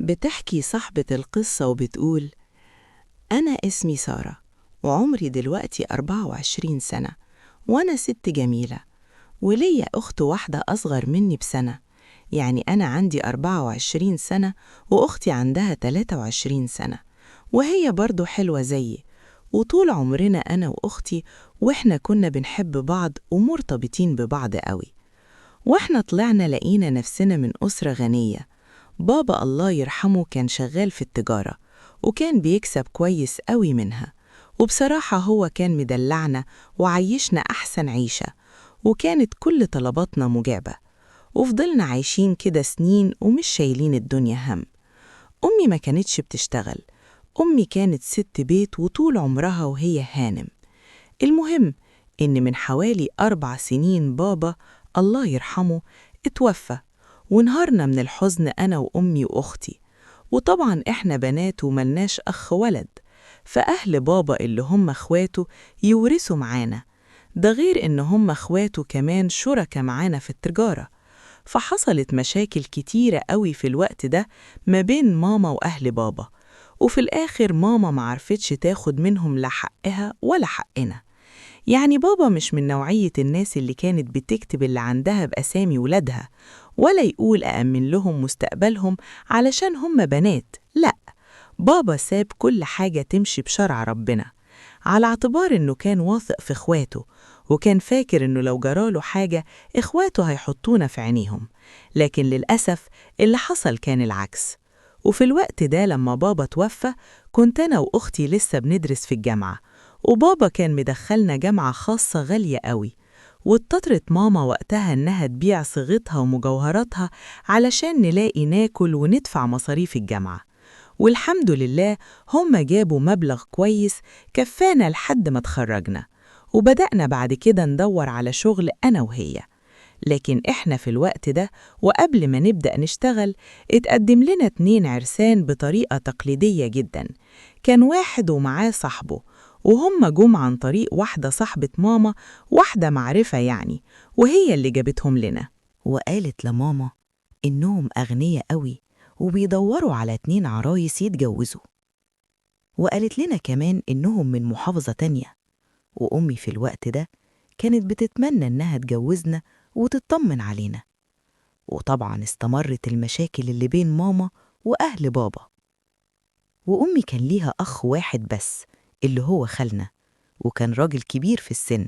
بتحكي صاحبة القصة وبتقول: أنا اسمي سارة وعمري دلوقتي 24 سنة، وأنا ست جميلة، وليا أخت واحدة أصغر مني بسنة، يعني أنا عندي 24 سنة وأختي عندها 23 سنة، وهي برضو حلوة زيي، وطول عمرنا أنا وأختي وإحنا كنا بنحب بعض ومرتبطين ببعض قوي. وإحنا طلعنا لقينا نفسنا من أسرة غنية. بابا الله يرحمه كان شغال في التجارة وكان بيكسب كويس قوي منها، وبصراحة هو كان مدلعنا وعيشنا أحسن عيشة، وكانت كل طلباتنا مجابة، وفضلنا عايشين كده سنين ومش شايلين الدنيا هم. أمي ما كانتش بتشتغل، أمي كانت ست بيت وطول عمرها وهي هانم. المهم إن من حوالي 4 سنين بابا الله يرحمه اتوفى، وانهارنا من الحزن أنا وأمي وأختي، وطبعا إحنا بنات وملناش أخ ولد، فأهل بابا اللي هم أخواته يورثوا معانا، ده غير إن هم أخواته كمان شركة معانا في التجارة. فحصلت مشاكل كتيرة قوي في الوقت ده ما بين ماما وأهل بابا، وفي الآخر ماما معرفتش تاخد منهم لا حقها ولا حقنا. يعني بابا مش من نوعية الناس اللي كانت بتكتب اللي عندها بأسامي ولادها، ولا يقول أأمن لهم مستقبلهم علشان هم بنات، لأ، بابا ساب كل حاجة تمشي بشرع ربنا، على اعتبار إنه كان واثق في إخواته، وكان فاكر إنه لو جراله حاجة إخواته هيحطونا في عينيهم، لكن للأسف اللي حصل كان العكس. وفي الوقت ده لما بابا توفى كنت أنا وأختي لسه بندرس في الجامعة، وبابا كان مدخلنا جامعة خاصة غالية قوي، واضطرت ماما وقتها إنها تبيع صيغتها ومجوهراتها علشان نلاقي ناكل وندفع مصاريف الجامعة، والحمد لله هم جابوا مبلغ كويس كفانا لحد ما تخرجنا، وبدأنا بعد كده ندور على شغل أنا وهي. لكن إحنا في الوقت ده وقبل ما نبدأ نشتغل اتقدم لنا 2 عرسان بطريقة تقليدية جدا، كان واحد ومعاه صاحبه، وهم جم عن طريق واحدة صاحبة ماما، واحدة معرفة يعني، وهي اللي جابتهم لنا، وقالت لماما إنهم أغنياء قوي وبيدوروا على 2 عرايس يتجوزوا، وقالت لنا كمان إنهم من محافظة تانية. وأمي في الوقت ده كانت بتتمنى إنها تجوزنا وتطمن علينا. وطبعا استمرت المشاكل اللي بين ماما وأهل بابا. وأمي كان ليها أخ واحد بس اللي هو خالنا، وكان راجل كبير في السن،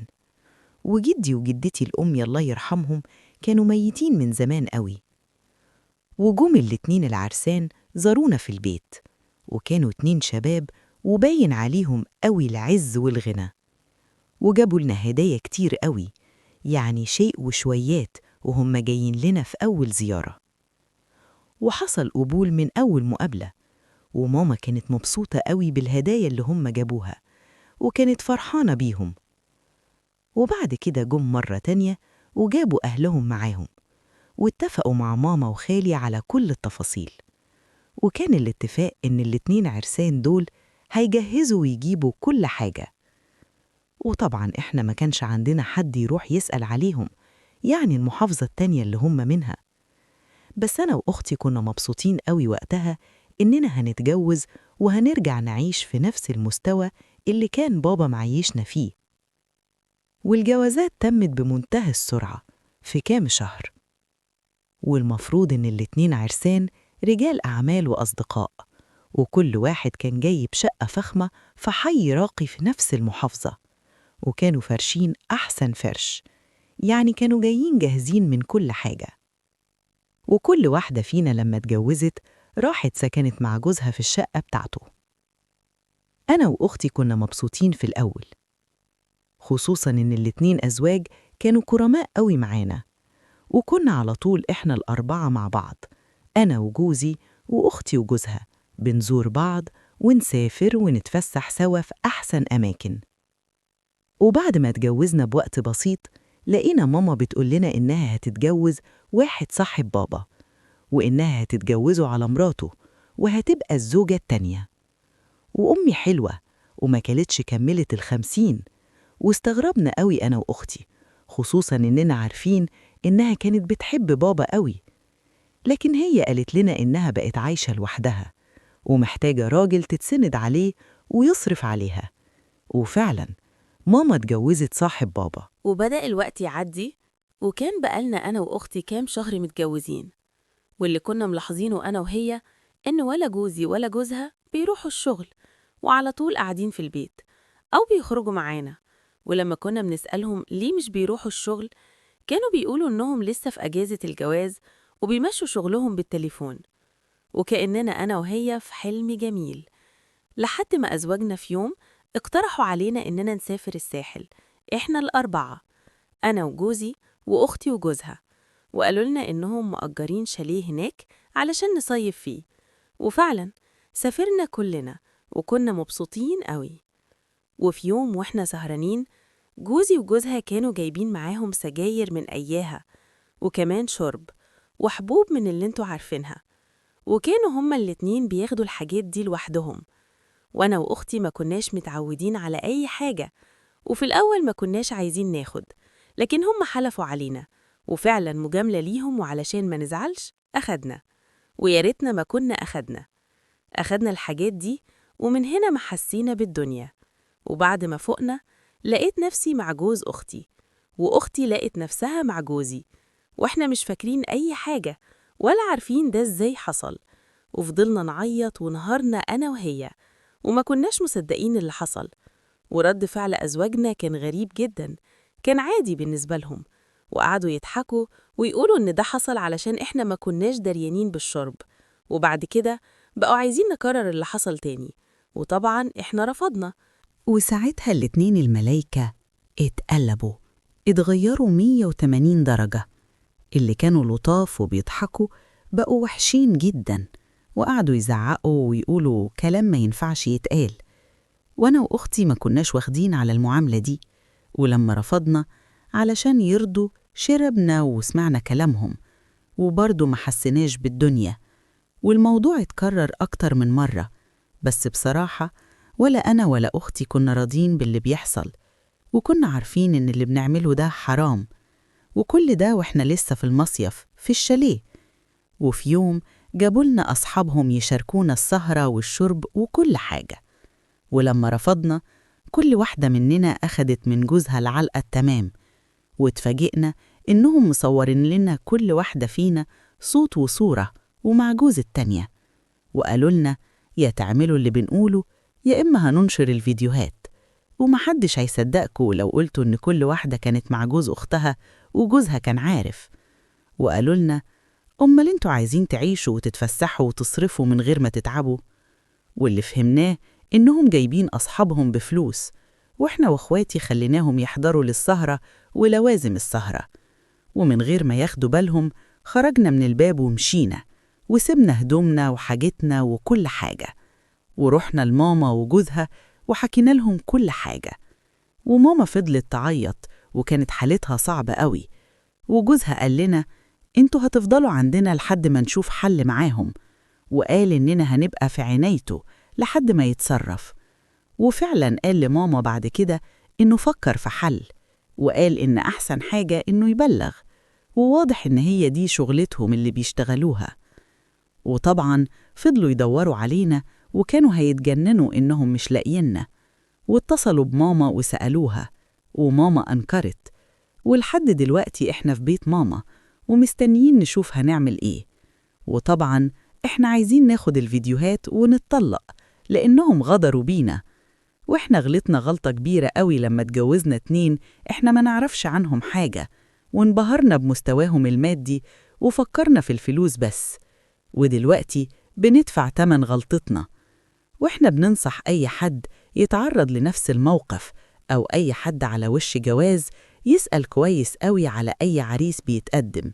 وجدي وجدتي الأم الله يرحمهم كانوا ميتين من زمان قوي. وجم الاتنين العرسان زارونا في البيت، وكانوا 2 شباب وباين عليهم قوي العز والغنى، وجابوا لنا هدايا كتير قوي، يعني شيء وشويات، وهم جايين لنا في أول زيارة. وحصل قبول من أول مقابلة، وماما كانت مبسوطة قوي بالهدايا اللي هم جابوها، وكانت فرحانة بيهم. وبعد كده جم مرة تانية وجابوا أهلهم معاهم، واتفقوا مع ماما وخالي على كل التفاصيل. وكان الاتفاق إن الاتنين عرسان دول هيجهزوا ويجيبوا كل حاجة. وطبعا إحنا ما كانش عندنا حد يروح يسأل عليهم، يعني المحافظة التانية اللي هم منها. بس أنا وأختي كنا مبسوطين قوي وقتها إننا هنتجوز وهنرجع نعيش في نفس المستوى اللي كان بابا معيشنا فيه. والجوازات تمت بمنتهى السرعة في كام شهر. والمفروض إن الاتنين عرسان رجال أعمال وأصدقاء، وكل واحد كان جايب شقة فخمة في حي راقي في نفس المحافظة، وكانوا فرشين أحسن فرش، يعني كانوا جايين جاهزين من كل حاجة. وكل واحدة فينا لما اتجوزت راحت سكنت مع جوزها في الشقة بتاعته. أنا وأختي كنا مبسوطين في الأول، خصوصاً إن الاتنين أزواج كانوا كرماء قوي معانا، وكنا على طول إحنا ال4 مع بعض، أنا وجوزي وأختي وجوزها، بنزور بعض ونسافر ونتفسح سوا في أحسن أماكن. وبعد ما اتجوزنا بوقت بسيط لقينا ماما بتقول لنا إنها هتتجوز واحد صاحب بابا، وإنها هتتجوزه على مراته وهتبقى الزوجة التانية. وأمي حلوة وما كانتش كملت 50، واستغربنا قوي أنا وأختي، خصوصاً إننا عارفين إنها كانت بتحب بابا قوي. لكن هي قالت لنا إنها بقت عايشة لوحدها ومحتاجة راجل تتسند عليه ويصرف عليها. وفعلا ماما اتجوزت صاحب بابا. وبدأ الوقت يعدي، وكان بقالنا أنا وأختي كام شهر متجوزين، واللي كنا ملاحظينه أنا وهي إن ولا جوزي ولا جوزها بيروحوا الشغل، وعلى طول قاعدين في البيت أو بيخرجوا معانا. ولما كنا بنسألهم ليه مش بيروحوا الشغل، كانوا بيقولوا إنهم لسه في أجازة الجواز وبيمشوا شغلهم بالتليفون. وكأننا أنا وهي في حلم جميل، لحد ما أزواجنا في يوم اقترحوا علينا إننا نسافر الساحل، إحنا الأربعة، أنا وجوزي وأختي وجوزها، وقالوا لنا إنهم مأجرين شاليه هناك علشان نصيف فيه. وفعلا سافرنا كلنا وكنا مبسوطين قوي. وفي يوم وإحنا سهرانين، جوزي وجوزها كانوا جايبين معاهم سجاير من أياها، وكمان شرب وحبوب من اللي انتوا عارفينها، وكانوا هما الاتنين بياخدوا الحاجات دي لوحدهم، وأنا وأختي ما كناش متعودين على أي حاجة، وفي الأول ما كناش عايزين ناخد، لكن هم حلفوا علينا، وفعلا مجاملة ليهم وعلشان ما نزعلش أخدنا، ويا ريتنا ما كنا أخدنا الحاجات دي. ومن هنا ما حسينا بالدنيا. وبعد ما فوقنا لقيت نفسي مع جوز أختي، وأختي لقت نفسها مع جوزي، وإحنا مش فاكرين أي حاجة ولا عارفين ده إزاي حصل. وفضلنا نعيط ونهارنا أنا وهي، وما كناش مصدقين اللي حصل. ورد فعل أزواجنا كان غريب جدا، كان عادي بالنسبة لهم، وقعدوا يضحكوا ويقولوا إن ده حصل علشان إحنا ما كناش دريانين بالشرب. وبعد كده بقوا عايزين نكرر اللي حصل تاني، وطبعا إحنا رفضنا. وساعتها الاتنين الملايكة اتقلبوا، اتغيروا 180 درجة. اللي كانوا لطاف وبيضحكوا بقوا وحشين جدا، وقعدوا يزعقوا ويقولوا كلام ما ينفعش يتقال. وأنا وأختي ما كناش واخدين على المعاملة دي، ولما رفضنا علشان يرضوا شربنا وسمعنا كلامهم، وبرضه ما حسيناش بالدنيا. والموضوع اتكرر أكتر من مرة، بس بصراحة ولا أنا ولا أختي كنا راضين باللي بيحصل، وكنا عارفين إن اللي بنعمله ده حرام. وكل ده وإحنا لسه في المصيف في الشاليه. وفي يوم جابولنا أصحابهم يشاركونا السهرة والشرب وكل حاجة، ولما رفضنا كل واحدة مننا أخدت من جوزها العلقة التمام. واتفاجئنا إنهم مصورين لنا كل واحدة فينا صوت وصورة ومع جوز التانية، وقالوا لنا يا تعملوا اللي بنقوله يا إما هننشر الفيديوهات، ومحدش هيصدقكوا لو قلتوا إن كل واحدة كانت مع جوز أختها وجوزها كان عارف. وقالوا لنا أمال انتوا عايزين تعيشوا وتتفسحوا وتصرفوا من غير ما تتعبوا؟ واللي فهمناه إنهم جايبين أصحابهم بفلوس، وإحنا وإخواتي خليناهم يحضروا للسهرة ولوازم السهرة، ومن غير ما ياخدوا بالهم خرجنا من الباب ومشينا، وسبنا هدومنا وحاجتنا وكل حاجة، ورحنا لماما وجوزها وحكينا لهم كل حاجة. وماما فضلت تعيط وكانت حالتها صعبة قوي، وجوزها قال لنا انتوا هتفضلوا عندنا لحد ما نشوف حل معاهم، وقال إننا هنبقى في عنايته لحد ما يتصرف. وفعلا قال لماما بعد كده إنه فكر في حل، وقال إن أحسن حاجة إنه يبلغ، وواضح إن هي دي شغلتهم اللي بيشتغلوها. وطبعا فضلوا يدوروا علينا وكانوا هيتجننوا إنهم مش لاقينا، واتصلوا بماما وسألوها، وماما أنكرت. ولحد دلوقتي إحنا في بيت ماما ومستنيين نشوف هنعمل إيه. وطبعا إحنا عايزين ناخد الفيديوهات ونتطلق لأنهم غدروا بينا، وإحنا غلطنا غلطة كبيرة قوي لما اتجوزنا اتنين إحنا ما نعرفش عنهم حاجة، وانبهرنا بمستواهم المادي وفكرنا في الفلوس بس، ودلوقتي بندفع تمن غلطتنا. وإحنا بننصح أي حد يتعرض لنفس الموقف أو أي حد على وش جواز يسأل كويس قوي على أي عريس بيتقدم.